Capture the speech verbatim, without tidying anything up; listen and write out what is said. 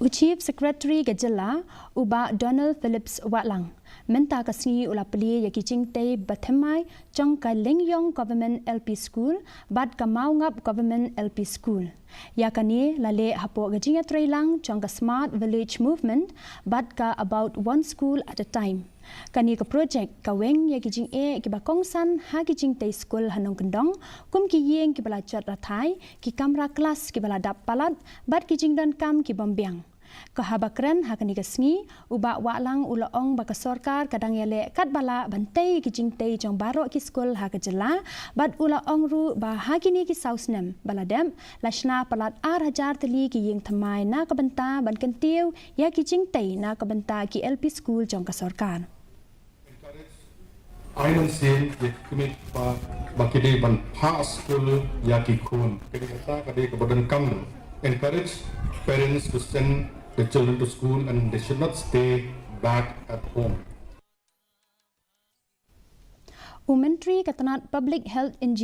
U Chief Secretary ka jylla, u Bah Donald Phillips Wahlang, mynta ka sngi u la plie ïa ki jingtei bathymmai jong ka Lyngiong Government L P School bad ka Mawngap Government L P School. Ïa kane la leh hapoh ka jingïatreilang jong ka Smart Village Movement bad ka About One School at a Time. Kane ka projek ka weng ïa ki jingeh kiba kongsan ha ki jingtei skul ha nongkyndong, kum ki ïing kiba la jot rathai, ki kamra klas kiba la dap palat, bad ki jingdonkam ki bym biang. Ka haba kren ha kane ka sngi, u Bah Wahlang u la ong ba ka sorkar ka dang ïaleh katba lah ban tei ki jingtei jong baroh ki skul ha ka jylla, bad u la ong ruh ba ha kine ki saw snem ba la dep, la shna palat ar hajar tylli ki ïing thymmai na ka bynta ban kyntiew ïa ki jingtei na ka bynta ki L P school jong ka sorkar. Ai nang sien ïa ki kmie ba, ba ki dei ban phah skul ïa ki khun. Ka dei kata ka dei kaba donkam. Encourage parents to send the children to school and they should not stay back at home. U Myntri ka tnat Public Health Engineer